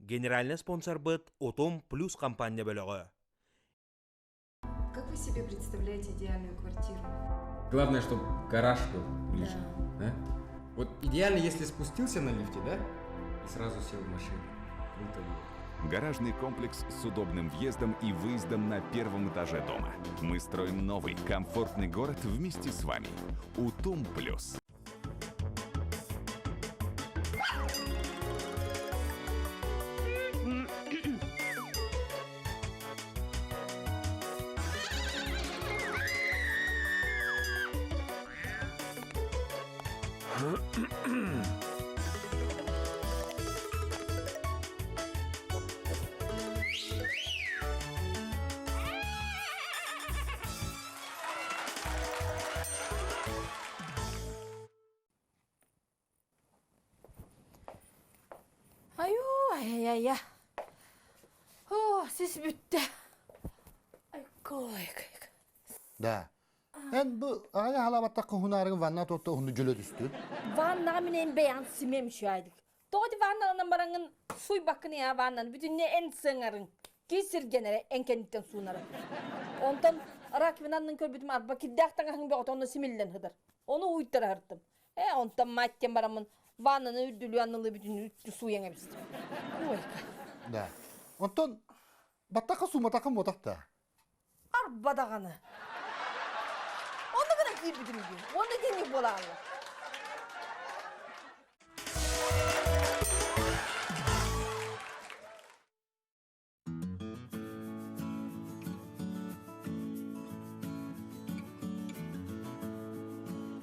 Генеральнай спонсорбыт Утум Плюс компания бөлөҕө. Как вы себе представляете идеальную квартиру? Главное, чтобы гараж был ближе. Да? Да? Вот идеально, если спустился на лифте, да, и сразу сел в машину. Круто было. Гаражный комплекс с удобным въездом и выездом на первом этаже дома. Мы строим новый, комфортный город вместе с вами. Утум Плюс. Айуу, ай-яй-яй. О, сис бүттэ. Айкой. Да. Эн бу аҕай халабаттакка хунаарыгын ванна туотта уһунну дьөлө түстүн. Ваннаҕа минээн бэйэҕин симиэм үчүгэйдик. Тоҕо ди ванналанан бараҥҥын суйбаккын я ваннан бүтүннэ эн сыҥарыҥ. Ки сиргэнэрэ эн кэнниттэн суунара. Онтон раковинаннын көрбүтүм арба кирдээх таҥаһыҥ бөҕөтө онно симиллэн сытар. Ону уйтара сыртым. Э, онтон мать диэн бараммын ваннаны үрдүлүү аннылыы бүтүннүү сууйан эбистим. Ой-ка. Да. Онтон баттахха сууматаххын буотах да. Арба даҕаны. Онно гынан киирбитим дии. Уонна денег буолааллар.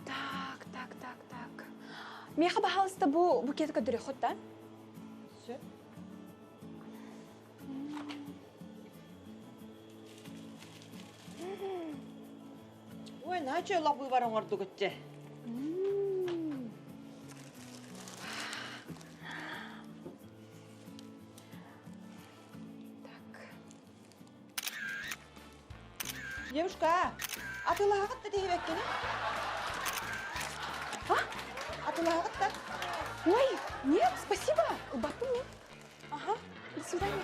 Так, так, так, так. Миэхэ, пожалуйста, бу букет көрдөрүөххүт да? Сөп. Ой, начо олох быыбар оҥордугут дьэ. Так. Девушка, атылаһаҕыт да тиһибэккини? А? Атылаһаҕыт да? Ой, нет, спасибо. Ылбаттым мен. Ага, до свидания.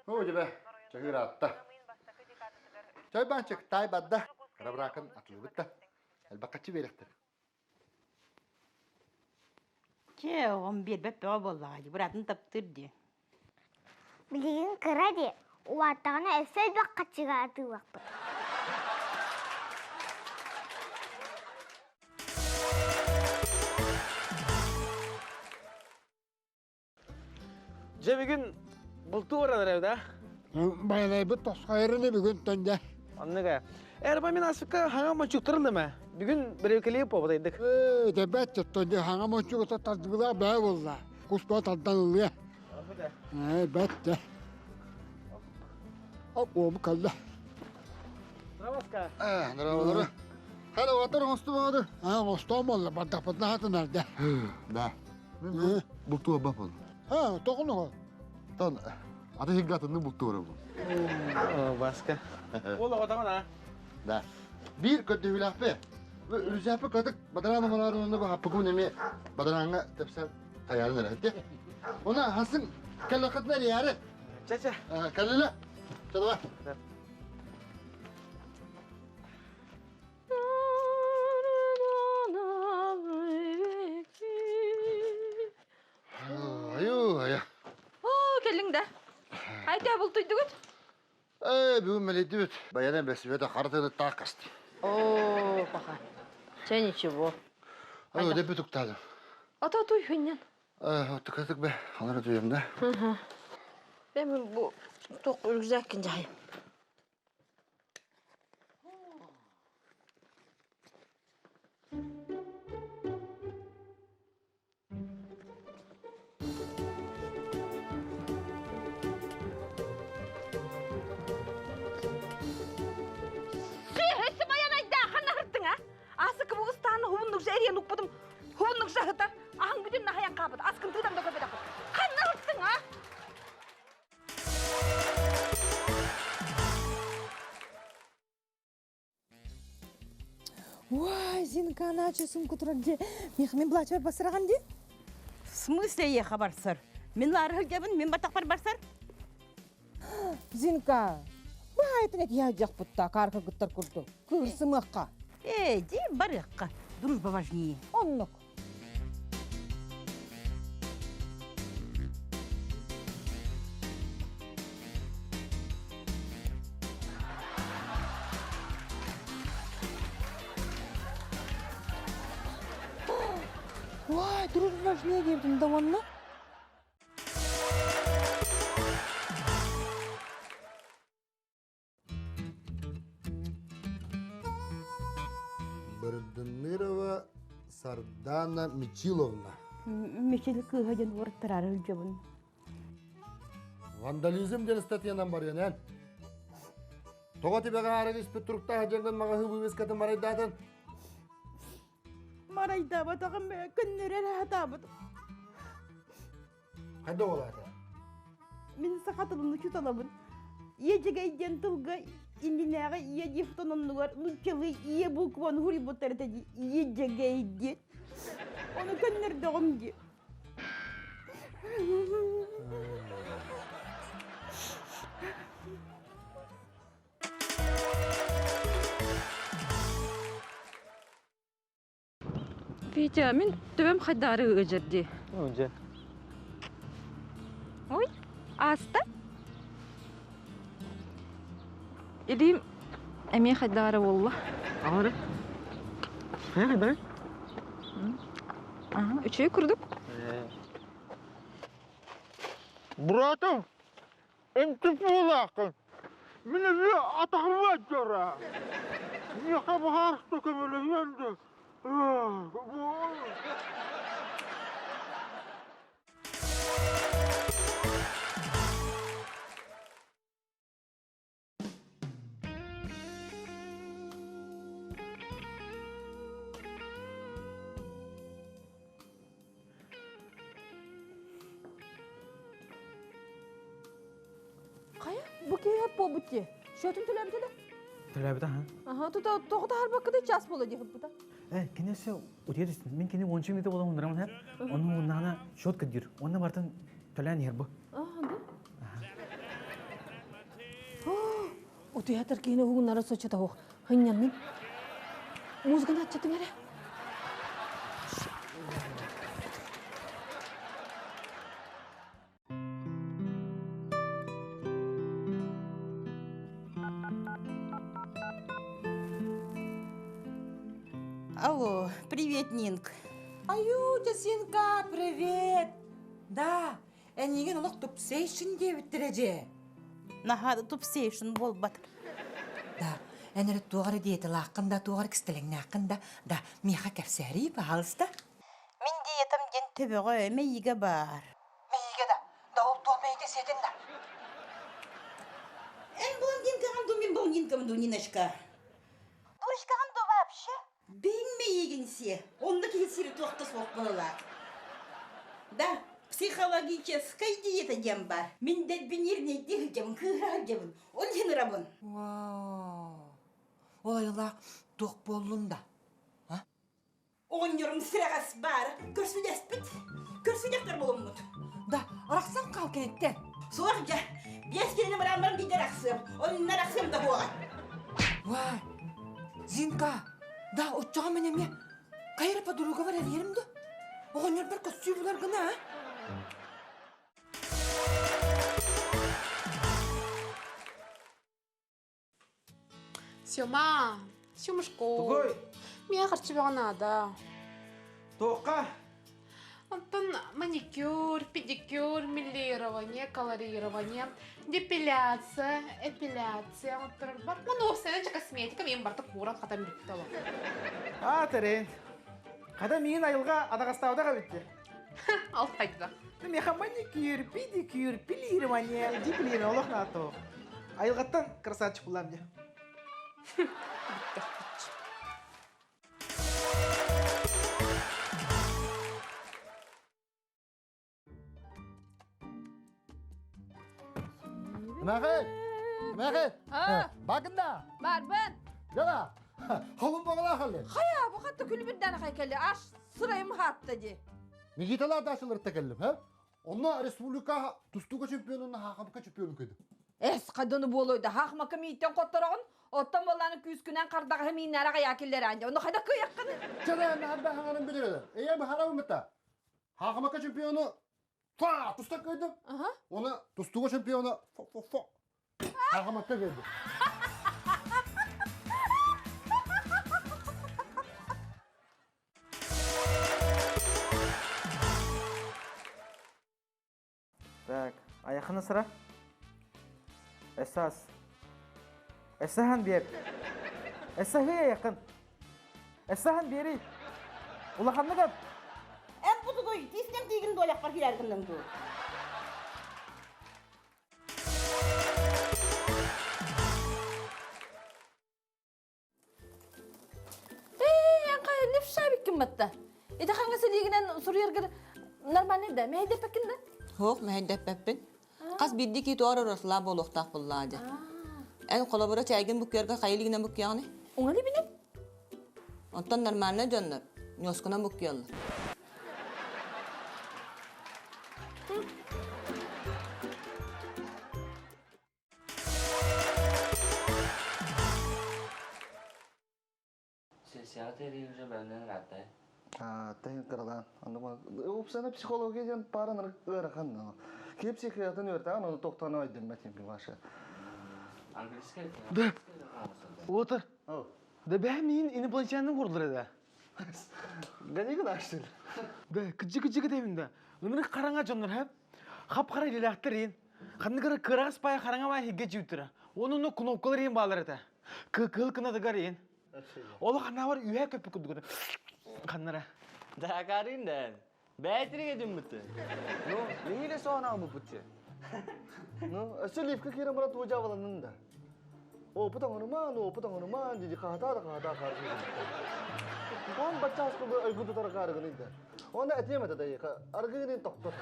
Оо, дьэбэ, чаһыыраатта. Чай банчык, таай барда. Кыра атылыбыт да. Элбэххаччы биэрэхтэр. Чэ, оҕом биэрбэт бөҕө буоллаҕа дии, быраатын таптыыр дии. Билигин кыра дии, улааттаҕына өссө элбэх хаччыга атыылахпыт. Дьэ бүгүн бултуу баран эрэбит да? Байанайбыт тосхойорун бүгүн төнде. Оннук ээ. Эрба мин асыкка хаҥа мончуктарын да Бүгүн бирекелии буолбатайдык. Ээ, дебет төнде хаҥа мончугута тардыгыла бээ болла. Куспа тардан ылыа. Ээ, бэт Оп, кэллэ. Здравствуйте. Ээ, здравствуйте. Хәле отыр оңосту болду. А, оңостуом болла, бардахпытына хатынар да. Да. Бултуа бапын. А, тоҕуну. Тон аты хиггатынны бултуора бу. Баска. Ол оҕотоҕун а? Да. Биир көрдөһүүлээхпи. Үрүсээппи кытык бадараан омолоорун бу хаппыкун эми бадарааҥҥа тэпсэн таярын эрэ. Она хасын кэллэххитинэ эрийээри. Чэ-чэ. Кэллилэ. Чэ давай. Айуу, айа. Оо, кэллиҥ да. Айта бултуйдугут? Ээ, бүгүн мэлийдибит. Баянан бэсибэтэ хара таах касты. Оо, паха. Чэ, ничего. Ай, деп бүтүктадым. Ата туй хүннен. Э, тыкытык бе, алары туйым да. Мен бу тоқ рюкзаккин жайым. Сүөһү байанайда ханна хыртың а? Асыкы бу ыстааны хубуннук эриен укпутум хубуннук сахытар аһың бүтүн нахаян каабыт аскын тыытан да көбөт ханна хыртың а? Уай, Зинка, наче сумку турар де. Мехмен булачар басыраған де. В смысле еха барсар? Мин лары хылдьабын, мин батахпар барсар. Зинка, баайтын эт яһдьахпытта карка гыттар курдук. Кыырсымыахха. Э, ди барыахха. Дружба важнее. Оннук. Вай, дружба важнее диэбитим да уонна. Бырдынырова Сардана Мичиловна. Мичил кыыһа дьон уораттараары сылдьабын. Вандализм диэн статьянан барыан эн. Тоҕо тибэҕэ арыгы испит туруктаах дьоҥҥун маҕаһыы вывескатын марайдаатын? Марайдаабатаҕым көннөрөр сатаабыт. Хайда буолаата? Мин саха тылын учууталабын. Иэдьэгэй диэн тылга иннинээҕи ийэ дифтон оннугар нууччалыы ийэ букваны хуруйбуттар этэ дии. Иэдьэгэй диэн. Ону көннөрдөҕүм дии. Витя, мин төбөм хайдаары ыдьар дии. Дьэ. Ой, ааста. Илиим эмиэ хайдаары буолла. Аҕары. Хайа хайдары? Аха, үчүгэй курдук. Братым, Эмтик буолааххын. Мин эмиэ атаҕым дьара. Миэхэ баһаарыста көмөлөһүөн да. Хайа, бу киһи буолбут дии. Счетун төлөөбүтэ да? Төлөөбүтэ аха. Аха, тута тоҕо таһарбакка да час буола дии хыппыта. Э, кини өссө утуйа түстүн. Мин кини уонча мүнүүтэ буолан ундурамын һэ. Ону ууннаҕына счет көрдүүр. Уонна бартын төлөөн иһэр бу. Аа, да? Утуйатар киһини уһугуннара соччото суох. Хынньанным. Музыканы аччатыҥ эрэ. Алло, привет, Нинк. Аю, Тесинка, привет! Да, Эйигин олох тупсейшн диэбиттэрэ дьэ. Наһаа да тупсейшн буолбат. Да, эн эрэ туох эрэ диеталааххын да, туох эрэ кистэлэҥнээххин да, да, миэхэ кэпсээрий, пожалуйста. Мин диетам диэн төбөҕө мэйигэ баар. Мэйигэ да, да ол туох мэйигэ сиэтин да. Эн блондинкаҕын дуу, мин блондинкабын дуу, Ниночка? Дурочкаҕын дуу вообще? Бэйиҥ мэйиигин сиэ, онно киһи сири туох да суох быһыылаах. Да, психологическай диета диэн баар. Мин дэлбиньиэрнэйдии сылдьабын, кыыһыра сылдьабын, ол иһин ырабын. Ол айылаах туох буоллун да? А? Оҕонньорум сирэҕэс баар, көрсүлэспит, көрсүлэхтэр булуммут. Да, арахсан хаал киниттэн. Суох дьэ, биэс киһини баран баран биирдэ арахсыам, онно арахсыам да буоҕа. Вай, Зинка, да, оччоҕо мин эмиэ хайа эрэ подругабар эрийэрим да? Оҕонньорбор көссүү булар гына, а? Сёма, Сёмушка. Тугуй? Миэхэ харчы бөҕө наада. Туохха? Онтон маникюр, педикюр, мелирование, колорирование, депиляция, эпиляция оттор бар. Муну уопсайынан косметика мен барта кууран хатан бүттэ олох. Аа, тэрин. Хата миин айылга адаҕастаабыта бүттэ. Ал хайда. Миэхэ маникюр, педикюр, пилирование, диплирование олох наато. Айылҕаттан красавчик булам дьэ. Махет! Махет! А, Бакында! барбын. Жала! Холун боғалаха! халлым. Хайа, бу хатта күлүбүрдээн хай кэлли. Аш сырайым хатта ди. Никиталар дашылырта келлим, ha? Онно республика тустууга чемпионун хаахамка чемпионун көйдүм. Эс хадыны буолуйда хаахмака мииттен хоттороҕун оттон боллааны күүскүнэн хардаҕаһы мииннээре хайаа киллэрээн онно хайда кыйаххыны. Чада мен хаҥарын билер. Эйэ бахарабын мытта. Хаахамака чемпиону фа туста көйдүм. Оны тустууга чемпиону фо фо фо. Хаахамакка көйдүм. Так, аяхына сыра. Эсас. Эсахан бер. Эсахы якын. Эсахан бери. Улаханны кап. Эн бутугуй, тиснем тигин дуоляқпар кирәргиннің ту. Ээ, левша биккин батта. Ити хаңа сэлиигинэн суруйаргар нормальный да, мэһэйдэппэккин да? Суох, мэһэйдэппэппин. Хас биирдии киһи туар ырыслаа буолуохтаах буллаа дии. Эн холобура чэйгин буккуйарга хайа илигинэн буккуйаҕыный? Уҥа илибинэн. Оттон нормальный дьоннор ньуоскунан буккуйаллар. Тайын кыралаан. Упсана психология диэн пааран ыарахан. Киһи психиатын үөртэҕин, ону тохтоно өйдөммөт ваша. Да. Отыр. Да бә мин инопланетянин курдулар да. Ганигин ашты. Да, кыджы-кыджы деймин да. Өмірі қараңа жоннор хэп. Хап-қара илелээхтэр иин. Ханнык эрэ кыараҕас баайа хараҥа баайа иһиргэ дьиибиттэрэ. Уонна онно кнопкалар иин бааллар этэ. Кыыл кынатыгар иин. Олох ханнаабар үөһэ көппүт курдук ханнара. Дакарын да. Бээтиригэ дьыммыты. Ну, мире соона бупутте. Ну, өссө лифка киирэн баран тугу дьаабаланнын да. Опыт оҥорумаан, опыт оҥорумаан дии хаһытаа да хаһытаа хааргын. Он баччаас курдук өйгүн тутар хааргын да. Онно этиэм этэ да аргыгын тохтор.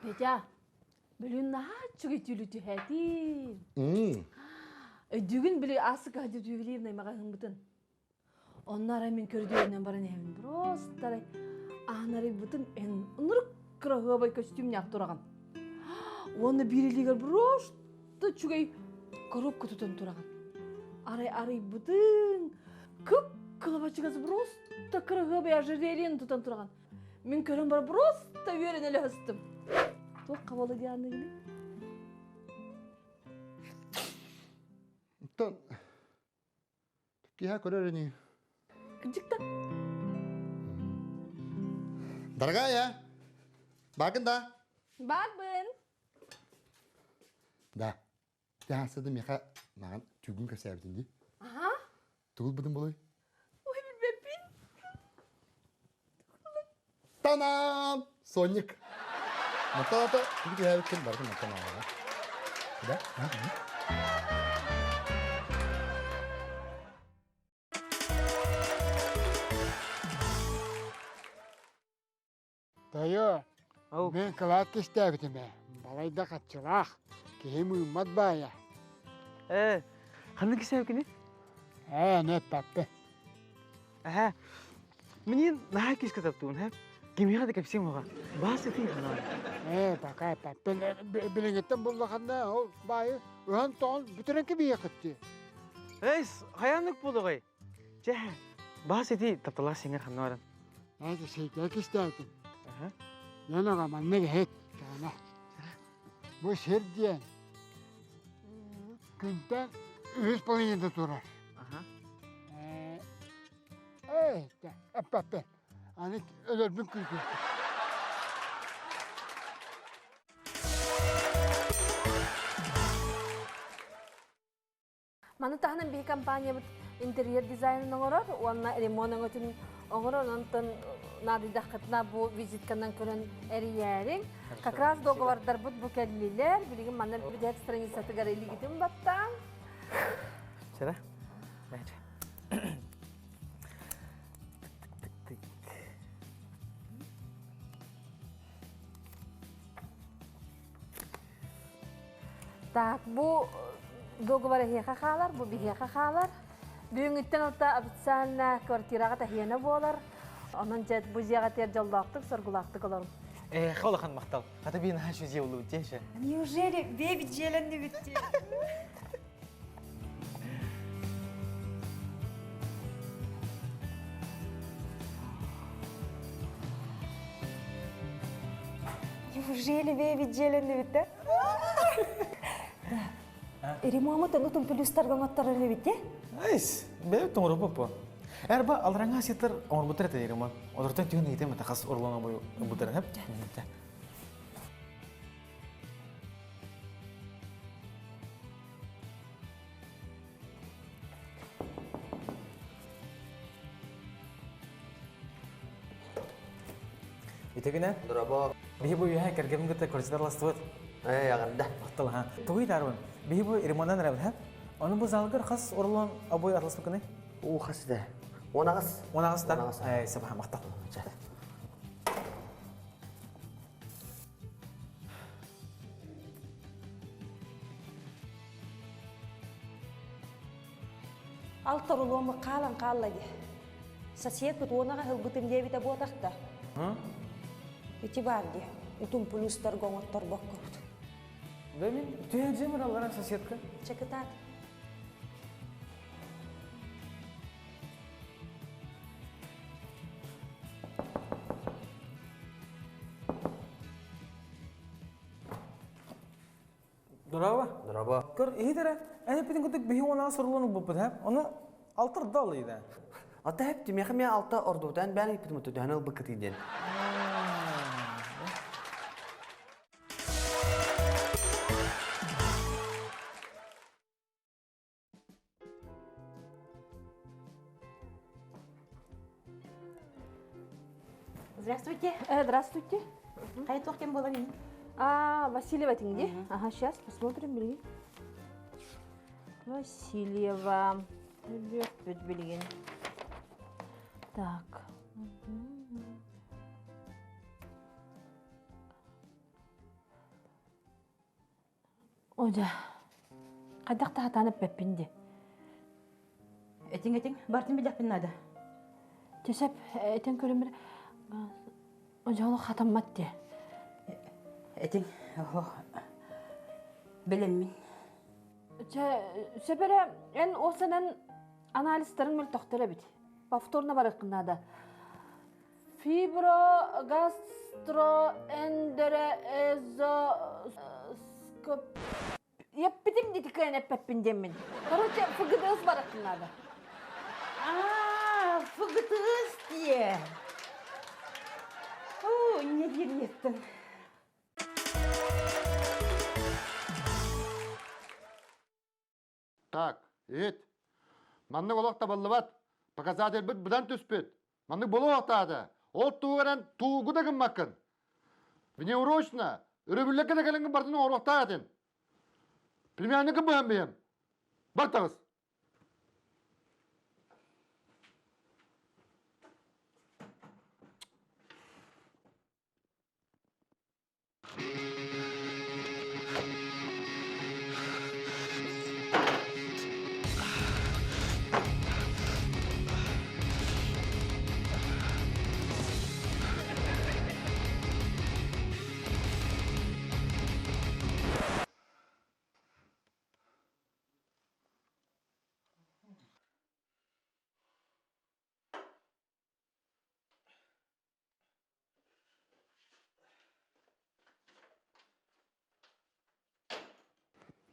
Петя, бүгүн наһаа үчүгэй түүлү түһээтим. Өйдүүгүн били Асыка Ювелирный маҕаһыыммытын. Онно арай мин көрдүөннэн баран иһэбин. Просто арай аан арыйбытым эн ынырык кыраһыабай көстүүмнээх тураҕын. Уонна биир илиигэр просто үчүгэй коробка тутан тураҕын. Арай арыйбытыҥ кып-кылабачыгас просто кыраһыабай ожерельен тутан тураҕын. Мин көрөн баран просто үөрэн өлө сыстым. Туох хабалы дианыгыный? Оттон киһи көрөр ини. Кырдьык да. Дорогая, бакын да? Барбын. Да. Тяхасыды меха маған түйгін кәсәбітін ди. Аха. Тугул бытын болой? Ой, билбеппин. Танам! Сонник. Матата, түгү түһээбиккин барытын маттан ааҕа. Да? Тойо, мен кылаат кистээбитим ээ. Балайда хаччылаах, киһи мыыммат баайа. Ээ, ханнык кистээбиккиний? Ээ, аны эппэппин. Эһэ, минин наһаа киска таптуун, һэ? Кимиэхэ да кэпсиэм оҕа. Баас ытыы ханаа. Ээ, пока эппэппин. Билиҥҥиттэн буллаханна ол баайы ыһан-тоҕон бүтэрэн кэбиһиэххит Эй, хайааннык буолуоҕай? Чэ, баас ити тапталаах сиҥэр ханна баран? Ээ, сейкэ кистээтим. Дьон аҕа маннык иһит, таана. Бу сир диэн күнтэн үһүс половината турар. Ээ, эппэппин. Аны өлөрбүн күүтүөхпүт. Маны таһынан биһи компаниябыт интерьер дизайнын оҥорор уонна ремонт өҥөтүн оҥорор. Онтон наадыйдаххытына бу визитканан көрөн эрийээриҥ. Как раз договордарбыт бу кэллилэр. Билигин манна бүтэһик страницатыгар илигитин баттаан. Сера. Так, бу договор эһиэхэ хаалар, бу биһиэхэ хаалар. Бүгүҥҥүттэн ылта официально квартираҕа таһиана буолар. Онон дьэ бу дьиэҕэ дьоллоохтук, соргулаахтык олорун. Э, улахан махтал. Хата биин хашу дьиэ дьиэшэ. Неужели бэби дьиэлэнни бүтти? Неужели бэби дьиэлэнни бүтті? Да. Ремонт ну тум плюстарга оҥотторор эбит Айс, бэйэ тоҥорбуппу. Эрба алранга ситер оҥорбуттар этэ ремонт. Олортон түһэн ыйтым это хас орлоно бу бутар хеп. Итегине? Дорообо. Биһи бу үһэ кэргэмин кытта квартираластыбыт. Ээ, аҕырда. Махтал ха. Тугуй дарбын. Биһи бу ремонтан эрэбит ха. Ону бу залгар хас орлон обой атласпыкыны? Уу хас да. 18. 18 та. Ээ, сабаха махтал. Алта рулуому хаалан хаалла дии. Сосед уонаҕа ылбытым диэбитэ буотахта. Ити баар дии. Утум плюстарга оҥотторбоккобут. Да мин түһэ аллара соседка. Чекытаат. Дорообо. Дорообо. Көр, иһит эрэ. Эн эппитин курдук биһи уонаҕа суруллан ылбыппыт, һэ? Ону алтыр да ылыйда. Ата хэп тимиэхэ миэ алта ордубутан бээн ыйпытым төһөн ылбыккытый диэн. Здравствуйте. Здравствуйте. Хайа туох кем буолан А, Васильева где? Ага, сейчас посмотрим, билигин. Васильева. Бүт билигин. Так. Одя, хайдах да хатаан эппэппин дии. Этиҥ, этиҥ, бартын билиэхпин наада. Чэсэп, этэн көрүмэр, одьоло хатаммат дии. Этиҥ, оһо, бэлэммин. Чэ, сөп эрэ, эн осанан анализтарын мөлтөхтөр эбит. Повторно барыаххын наада. Фиброгастроэнтероэзоскоп Еппитим дити кыайан эппэппин диэммин. Короче, ФГДС бараххын надо. А, ФГТС дие. О, не дириеттин. Так, иһит. Маннык олох табыллыбат. Показательбыт быдан түспүт. Маннык буолуохтаата. Ол тугу туугу да гыммаккын. Внеурочно, өрөбүллэргэ да кэлэҥҥин бартын оҥоруохтаах этин. Племянникым быһан биһэм. Бар таҕыс.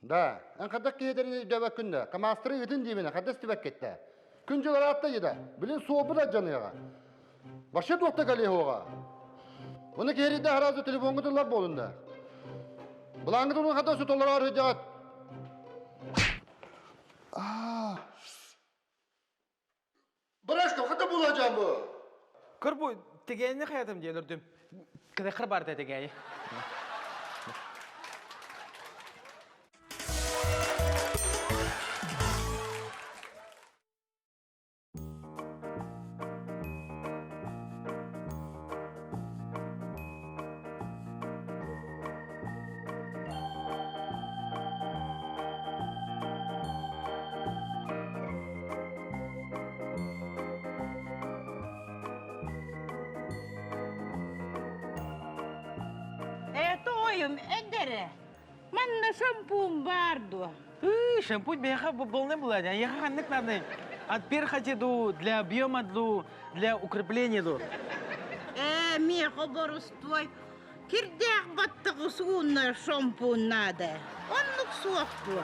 Да, эн хайдах киһи өйдөөбөккүн да, камаастары ыытын диибинэ, хайдах истибэккиттэ. Күн дьыл араатта да, билин суолбут алдьаныаҕа. Вообще туохта кэлиэһуоҕа. Оны киһиридэ аразы телефоҥҥа тыллар буолун да. Былааҥҥы тылын хата сутолороор сылдьаҕыт. Аа. Барашка, хата булacağım bu. Көр бу тигэнни хаятым диэн өрдүм. Кыдахыр бар да тигээйи. Убайым эдэрэ. Манна шампунь баар дуо? Шампунь бэйэхэ полный была. Эйиэхэ ханнык надо? От перхоти ду, для объема ду, для укрепления ду. Ээ, миэхэ борустуой. Кирдээх баттаҕы сууннар шампунь наада. Оннук суох дуо?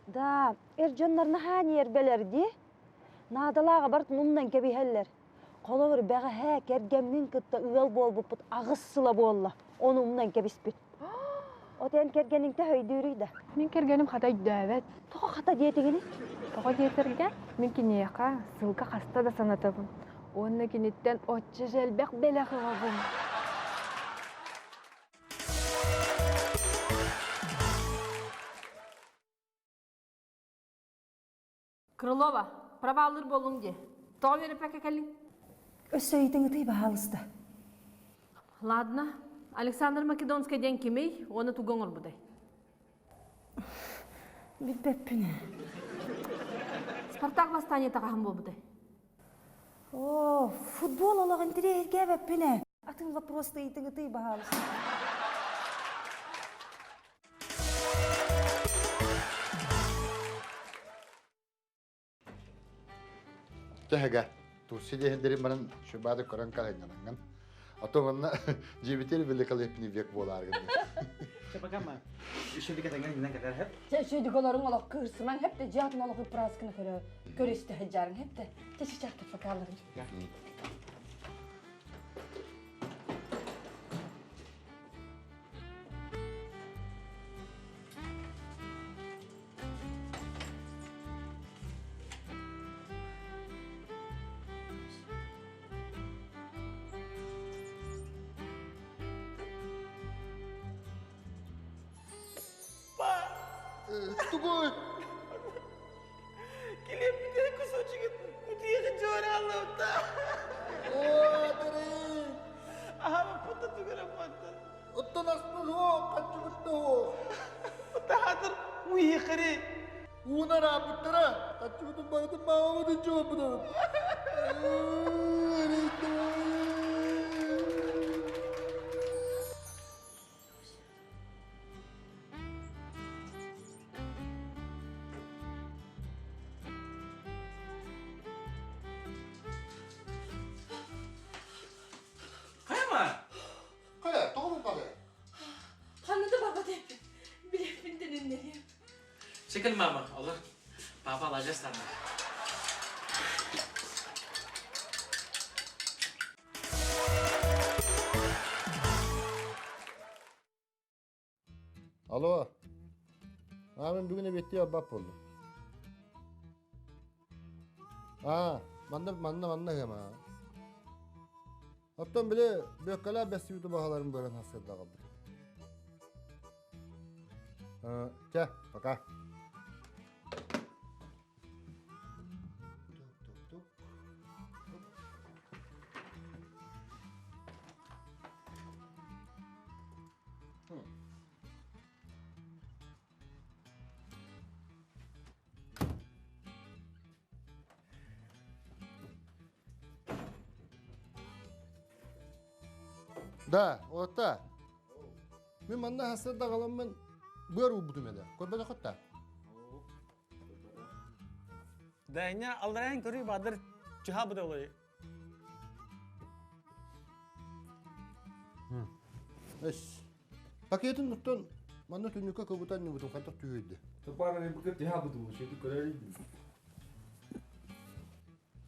Да, эр дьоннор наһаа ньиэрбэлэр дии. Наадалааҕа барытын умнан кэбиһэллэр. Холобур, бэҕэһээ кэргэммин кытта ыал буолбуппут аҕыс сыла буолла. Ону умнан кэбиспит. От эн кэргэниҥ төһө өйдүүрүй да? Мин кэргэним хата өйдөөбөт. Тоҕо хата диэтигиний? Тоҕо диэтэргэ, мин киниэхэ сылга хаста да санатабын. Уонна киниттэн оччо элбэх бэлэх ылабын. Крылова, проваллыыр буоллуҥ дии. Тоҕо үөрэппэккэ кэллиҥ? Өссө ыйытыҥ ытый баһаалыста. Ладно. Александр Македонский диэн кимий уонна тугу оҥорбутай? Билбэппин. Спартак восстаниета хаһан буолбутай? О, футбол олох интириэһиргээбэппин ээ. Атын вопрос ыйытыҥ ытый баһаалыста. Төһөгэ Турция диэһиндерин баран шубады көрөн калайнананган. А то манна дьиэбитер великолепный век буолаар гынна. Чапакама. Еще дикатанган гинан катар хеп. Чэ, шүйдүк олорун олох кыырсымаң хеп те жаатын олох ыппыраскыны көрө көрүстэ хыджарын хеп те. Чэ, чычахты факаларын. Тугуй? Килиэппитэ кусочек кутуйах дьуорааллабыта. О, дыры! Аһа, путта тугара патта. Оттон аспын оо, хаччыбытта оо. Таһаатыр уйхари. Уунар ааппыттара, хаччыбытын барытын маамабытын чуоппутабыт. Хайма? Хайа, тоҕо булбаты? Ханна да барбат эппин. Билэппин төнүннэриэм. Чекил мама, olur. Папа alacağız senden. Алло. А, мен бүгүн эбиэттии барбат буоллум. А, манна манна манна ыама. Оттон били бүөккэлээх бэстибит убаһаларын быаран сарсыарда аҕалбыт. Чэ, пока. Да, ота. Мен манна хасыр даҕаламмын быар уурбутум этэ. Көрбөтөххүт да? Дэня алларайын көрүй баадыр чыха быдалай. Эс. Пакетин туттан манна түннүккэ кыбытан ньубутун хантах түһүйдэ. Тупара быкыт тиха буту, шети көрөр.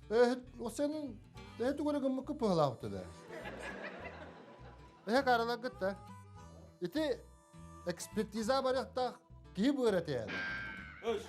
Эһит, осенин эһи тугура гыммыкка пыһалаабыта да. Эһэ караларгыт да. Ити экспертиза барыахтаах киһи быара тээдэ. Өс.